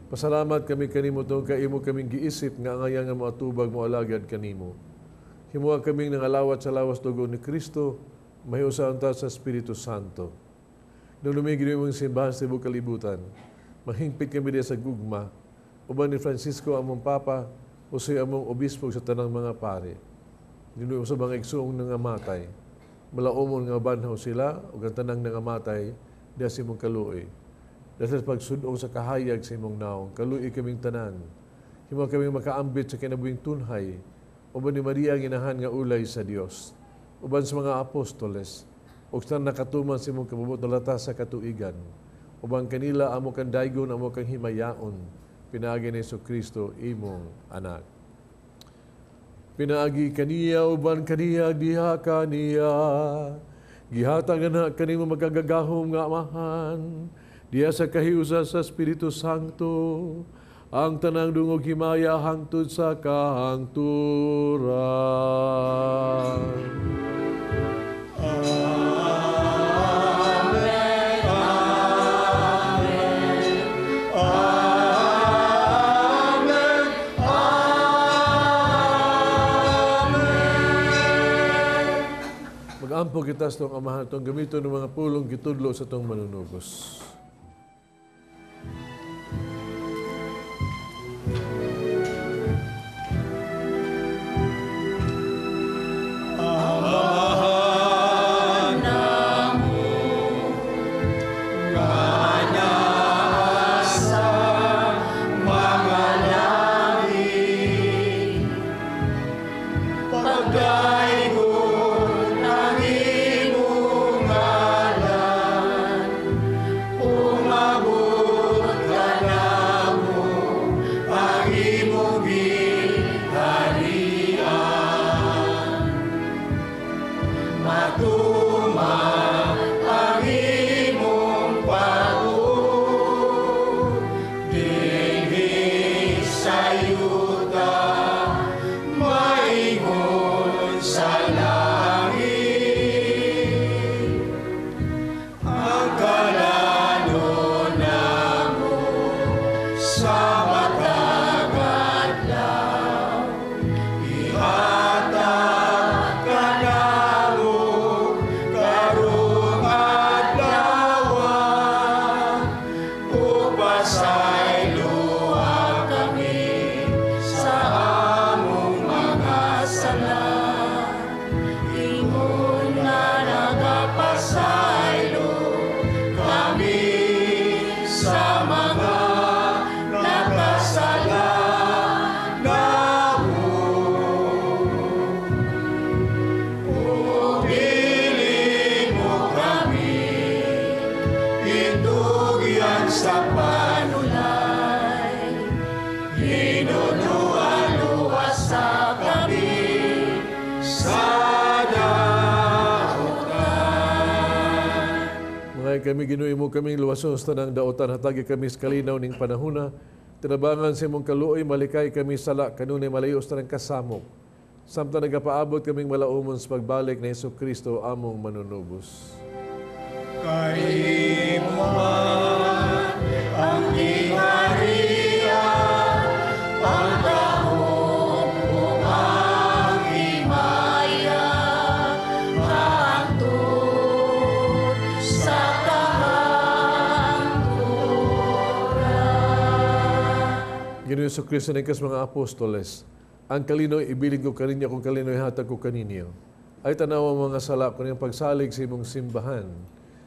Pasalamat kami kanimo tungod kay imo kaming giisip nga angayang nga moatubag moalagad kanimo. Himuha kaming nangalawat sa lawas dugo ni Kristo, mahiusa unta sa Espiritu Santo. Nunumi Ginoo imong simbahan sa tibuok kalibutan, mahingpit kami diha sa gugma, uban ni Francisco among Papa, usoy among obispo sa tanang mga pare. Ginoo sa mga igsuong nangamatay, malaumon nga banhaw sila ug ang tanang nangamatay diha sa imong kaluoy. Dahil sa pagsudong sa kahayag sa imong naong, kaluoy kaming tanan. Himo kaming makaambit sa kinabuhing tunhay, uban ni Maria ang inahan nga ulay sa Dios, uban sa mga apostoles, ug sa nakatuman sa imong kabubut na latas sa katuigan, uban kanila amo kang daygon, amo kang himayaon, pinaagi ni Jesucristo imong anak. Pinaagi kaniya, uban kaniya, diha kaniya, gihatag na kanimo magagagahom nga Amahan, diha sa kahiusa sa Espiritu Santo, ang tanang dungog himaya hangtod sa kahangturan.
Amen, amen, amen, amen.
Mag-ampo kita sa itong Amahan, itong gamiton ng mga pulong gitudlo sa itong manunubos. Kami Ginoo mo kaming luwason sa tanang daotan, hatagi kami sa kalinaw ning panahona, tinabangan sa imong kaluoy, malikay kami sala kanunay malayo sa tanang kasamok. Samtang nagapaabot kaming malaumon sa pagbalik ni Jesucristo among manunubos.
Kay imo ang gingharian, ang gahom ug ang himaya, hangtod sa kahangturan.
Ginoo Jesucristo nagkas mga apostoles, ang kalinoy ibilin ko kaninyo kung kalinoy hatag ko kaninyo. Ay tanaw ang mga sala ko niyang pagsalig sa imong simbahan.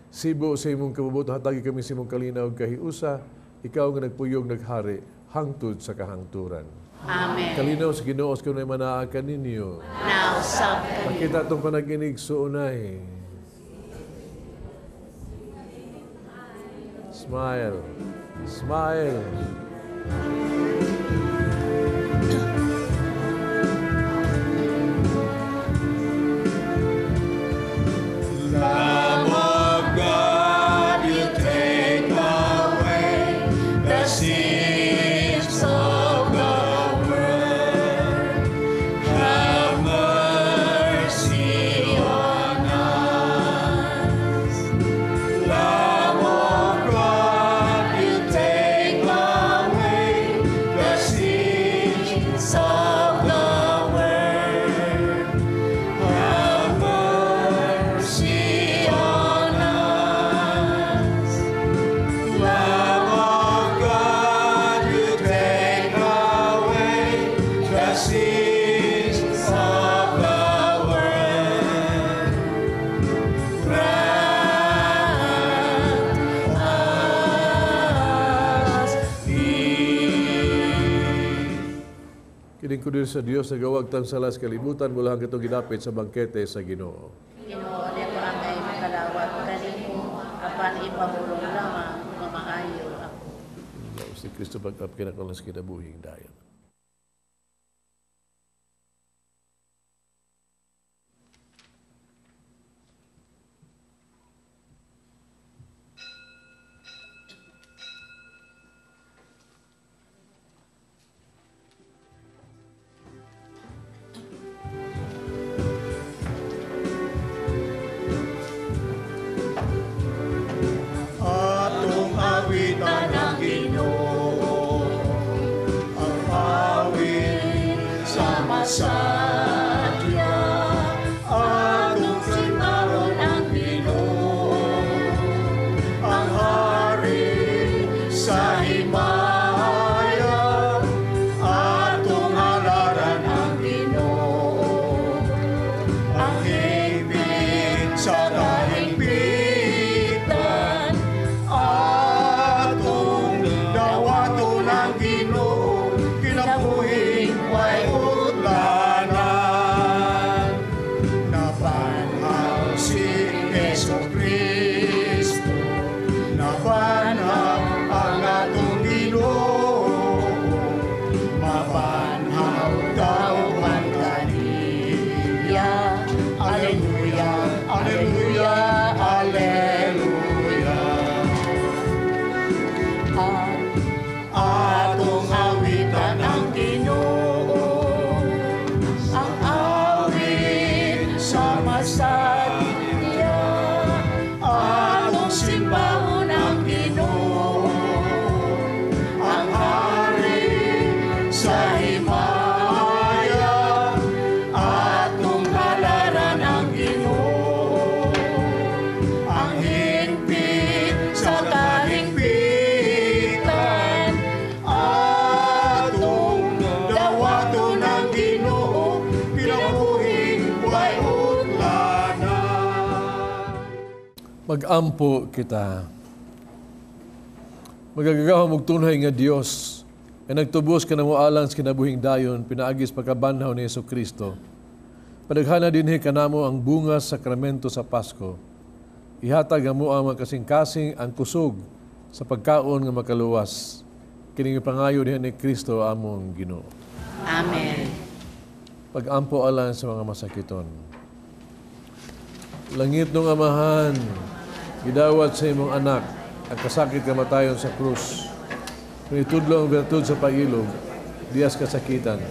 Sibo sa imong kabubut, hatagi kami sa imong kalinaw kahiusa, ikaw nga nagpuyog naghari, hangtod sa kahangturan.
Amen.
Kalinaw sa Ginoo sa kanunay manaa kaninyo.
Nausap kaninyo.
Pakita itong panaginig suunay. Smile. Smile.
Lamb of God, you take away the sins of the world. Have mercy on us. Lamb of
Kordero sa Dios nagawagtang sala sa kalibutan, mula ang kitong gidapit sa bangkete sa Ginoo.
Ginoo, di ko angay makalawat kanimo, apan ipabulong lamang nga maayo ako.
Si Kristo pagkap kinakalas kinabuhing dayon.
Atong awitan ang Ginoo, ang awit sa masadya. Atong simbahon ang Ginoo, ang hari sa himaya. Atong halaran ang Ginoo, ang higpit sa kahigpitan. Atong dawaton ang Ginoo, kinabuhing way utlanan. Nabanhaw si Hesus Kristo, nabanhaw ang atong Ginoo, mabanhaw tawhan kaniya. Alleluia, alleluia, alleluia. Atong awitan ang Ginoo, ang awit sa masadya. Atong simbahon ang Ginoo, ang hari sa himaya. Atong halaran ang Ginoo, ang higpit sa kahigpitan. Atong dawaton ang Ginoo, kinabuhing way utlanan.
Mag-ampo kita. Magagagahom og tunhay nga Dios nga nagtubos kanamo alang sa kinabuhing dayon pinaagis pagkabanhaw ni Hesukristo. Padaghana dinhi kanamo ang bunga sa sakramento sa Pasko. Ihatag amo ang mga kasing-kasing ang kusog sa pagkaon nga makaluwas. Kining pangayo diha ni Kristo among Ginoo.
Amen.
Pag-ampo alang sa mga masakiton. Langit nung Amahan, gidawat sa imong anak ang kasakit kamatayon sa krus. Kung itudlo ang bertud sa pailog, dias kasakitan.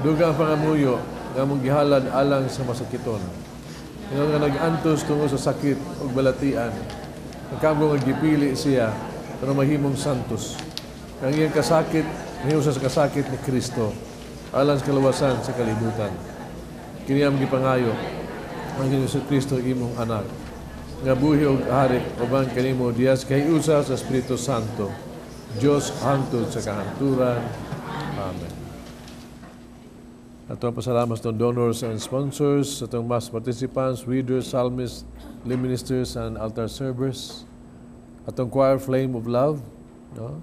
Duga ang pangamuyo nga among gihalad alang sa masakiton. Ingon nga nag-antos tungo sa sakit ug balatian. Nagkamgo nga gipili siya pero mahimong santos. Ang iyang kasakit, mahimo sa kasakit ni Kristo alang sa kaluwasan sa kalibutan. Kini ang gipangayo ang Hesus Kristo imong anak nga buhi og hari uban kanimo dias kahiusa sa Espiritu Santo, Dios hangtod sa kahanturan. Amen. Ato ang pasalamat sa atong donors and sponsors, sa atong mass participants, readers, psalmists, lay ministers, and altar servers. Atong choir Flame of Love, no?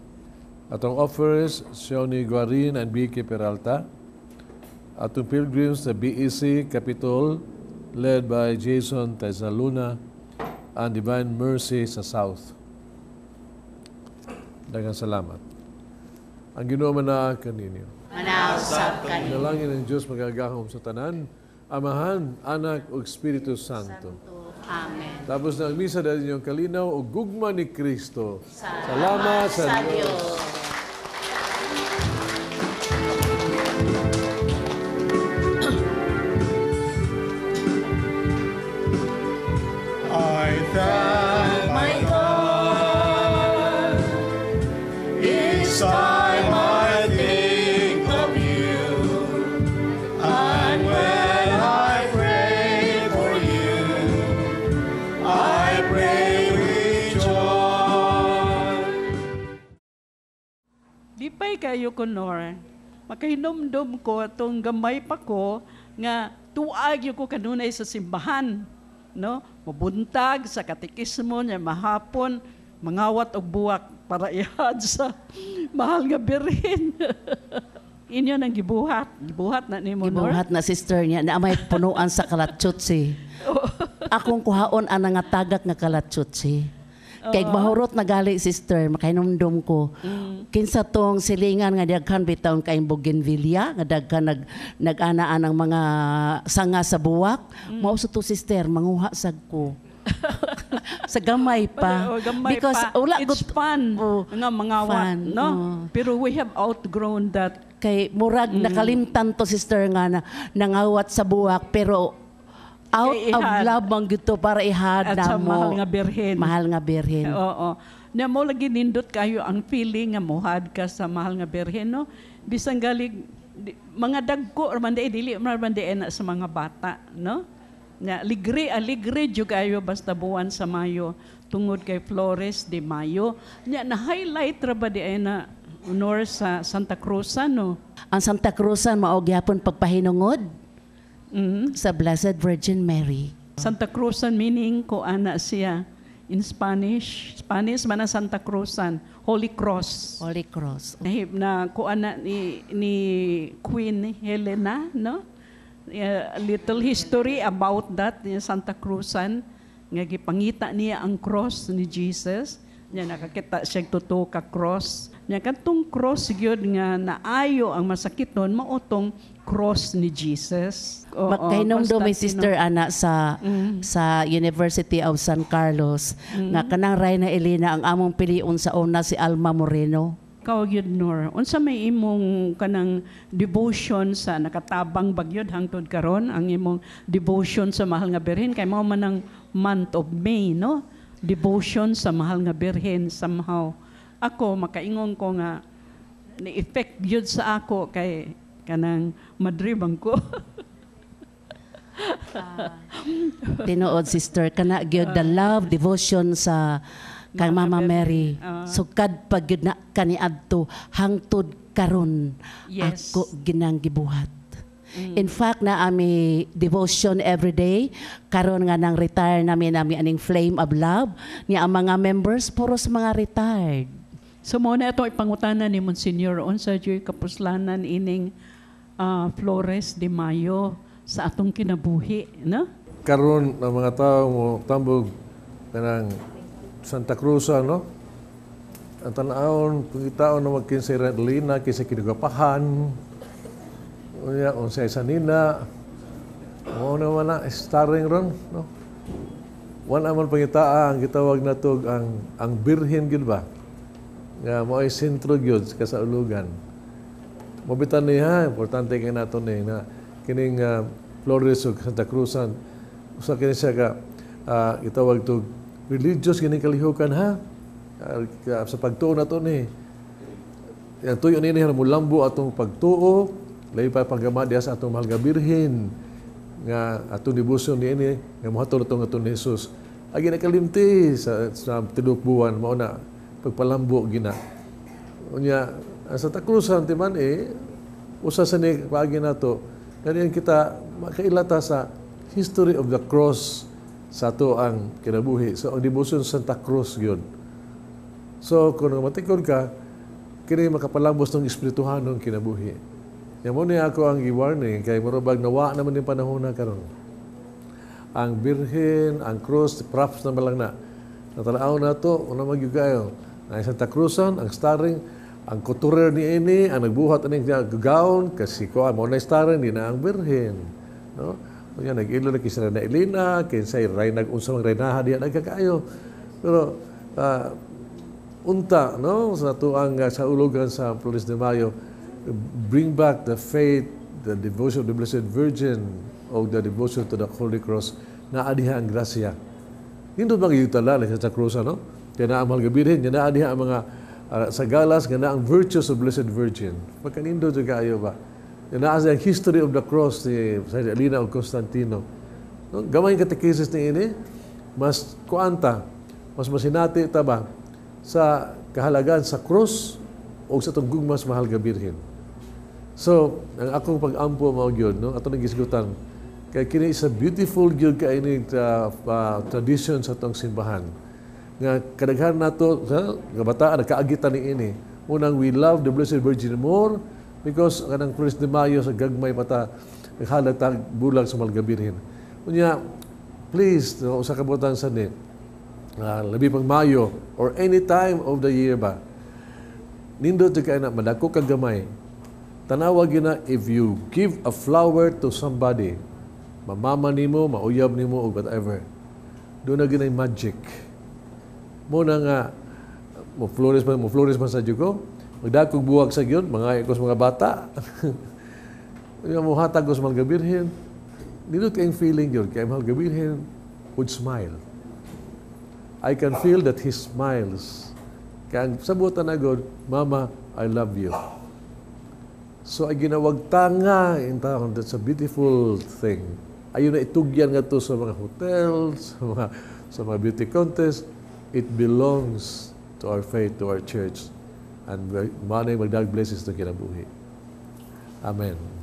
Atong offerers, Sioni Guarin and Vicky Peralta. Atong pilgrims sa BEC Capitol, led by Jason Tezaluna, and Divine Mercy sa South. Daghang salamat. Ang Ginoo manaa kaninyo.
Manausap kanimo.
Nalangin ang Diyos magagahom sa tanan, Amahan, Anak ug Espiritu Santo.
Amen.
Tapos na ang misa dahil inyong kalinaw o gugma ni Kristo. Salamat sa Diyos.
I thank my God each time I think of you, and when I pray for you, I pray with joy.
Lipay kayo ko, Nor. Makahinumdum ko atong gamay pa ko nga tuag ko kanunay sa simbahan. No? Mabuntag sa katikismo niya mahapon, mangawat og buwak para ihad sa mahal nga birhen. Inyo nang gibuhat. Gibuhat na nimo, Nor?
Gibuhat na, sister, niya na may punuan sa kalatsutsi. Akong kuhaon ang nga tagak nga kalatsutsi. Kay mahurot na gali, sister, makahinumdum ko. Kinsa tong silingan nga daghan bitaw kay bougainvillea nga daghan nag-anaan ang mga sanga sa buwak. Mao sa to, sister, manguha sad ko sa gamay pa.
Oh, gamay
because
pa.
Wala
It's fun
oh,
nga mangawat,
fun,
no?
Oh.
Pero we have outgrown that.
Kay murag nakalimtan to, sister, nga na, nangawat sa buwak pero out
Kay
of
ihad.
love man gyud to para ihad
At
na
sa
mo.
Mahal nga Birhen.
Mahal nga Birhen.
Oo. Na mo lagi nindot kayo ang feeling nga muhad ka sa Mahal nga Birhen, no? Bisan galig mga dagko or man di dili man man di na sa mga bata, no? Na ligre aligre jud kayo basta buwan sa Mayo tungod kay Flores de Mayo. Nya na highlight ra ba di ay na honor sa Santa Cruz, no?
Ang Santa Cruzan mao gyapon pagpahinungod sa Blessed Virgin Mary.
Santa Cruzan meaning ko ana siya in Spanish. Spanish man ang Santa Cruzan, Holy Cross.
Holy Cross.
Nahib na kuan na ni Queen Helena, no? A little history about that ni Santa Cruzan nga gipangita niya ang cross ni Jesus. Nya nakakita siya totoo ka cross. Nya kadtong cross gyud nga naayo ang masakiton mao tong cross ni Jesus. Oo,
Makahinumdum may
Constantino.
sister ana sa sa University of San Carlos nga kanang Reyna Elena ang among pilion sa una si Alma Moreno.
Ikaw gyud, Nor, unsa may imong kanang devotion sa nakatabang bagyod hangtod karon ang imong devotion sa Mahal nga Birhen kay mao man ang month of May, no? Devotion sa Mahal nga Birhen somehow. Ako makaingon ko nga ni-effect gyud sa ako kay kanang madre bang ko.
Tinuod, sister, kana gyud the love devotion sa kang Mama Mary. Sukad pa gyud na kaniadto hangtod karon ako ginang gibuhat. In fact, na ami devotion every day karon nga nang retire nami nami aning Flame of Love niya ang mga members puros mga retired.
So mo na ito ipangutana ni Monsignor unsa jud kapuslanan ining Flores de Mayo sa atong kinabuhi, no?
Karon ang mga tao mo tambog kanang Santa Cruz, no? Ang tan-awon, pangitaon na magkinsay Lina, kinsa kinagapahan, unya, unsay sanina, mo na wala, starring ron, no? Wala man pangitaa ang gitawag nato ang birhen gyud ba? Nga mo ay sentro gyud sa kasaulugan. Mabitan niya, importante kay nato ni na kining Flores ug Santa Cruzan usa kini siya ka gitawag to religious kining kalihukan ha. Sa pagtuo nato ni. Yang tuyo nini mulambo atong pagtuo, lahi pa panggama diha sa atong mahal nga Birhen nga atong debosyon niini nga mohatol atong atong ni Jesus. Agi nakalimti sa tibuok buwan mao na pagpalambo gina. Unya ang Santa Cruz ti man eh usa sa ni paagi nato kaniyan kita makailata sa history of the cross sa ato ang kinabuhi. So ang debosyon sa Santa Cruz gyud. So kung matikod ka kini makapalambos ng espirituhanong kinabuhi. Ya mo niya ako ang gi-warning kay murag nawa naman yung panahon na karon. Ang Birhen, ang cross, props na malang na. Natalaw na to, una magyud kayo. Ang Santa Cruzan, ang starring, ang couturier ni ini, ang nagbuhat ani gown, kasi ko mo na starring di na ang Birhen. No? Unya nag-ilo na kinsa na Elena, kinsay ray nag unsa mang reynaha diha nagkakaayo. Pero unta no sa tuang sa ulugan sa Flores de Mayo, bring back the faith, the devotion of the Blessed Virgin o the devotion to the Holy Cross na adiha ang grasya. Nindot mga yutala sa Santa Cruz, no? Kaya na ang mahal nga Birhen, kaya na adiha ang mga sa galas, kaya na ang virtues of Blessed Virgin. Pagkanindot yung kaayo ba? Kaya na ang history of the cross ni Saint Elena o Constantino. No? Gamay catechesis ni ini, mas kuanta, mas masinati ta ba sa kahalagan sa cross o sa itong gugmas mahal nga Birhen. So, ang akong pag-ampo mao gyud, no? Ato nang gisgutan. Kay kini is a beautiful gyud kay ini tradition sa atong simbahan. Nga kadaghan nato sa kabataan nagkaagitan ni ini. Unang we love the Blessed Virgin more, Because kanang Flores de Mayo sa gagmay pa ta, naghalad ta bulag sa Mahal nga Birhen. Unya, please, no, usa ka butang sa ni, labi pang Mayo or any time of the year ba, nindot kay na madako kag gamay. Tanawa gyud na if you give a flower to somebody, mamama nimo, mauyab nimo o whatever. Duna gyud magic. Mao na nga mo flores man sa ko, magdakog buwag sa gyud, mga ko sa mga bata. Yung mo hatag ko sa Mahal nga Birhen, nindot kayong feeling yun, kay Mahal nga Birhen would smile. I can feel that he smiles. Kaya ang sabutan na God, "Mama, I love you." So ay ginawagtanga in taon. That's a beautiful thing. Ayun na itugyan nga to sa mga hotels, sa mga beauty contest. It belongs to our faith, to our church. And manay magdag blessings to kinabuhi. Amen.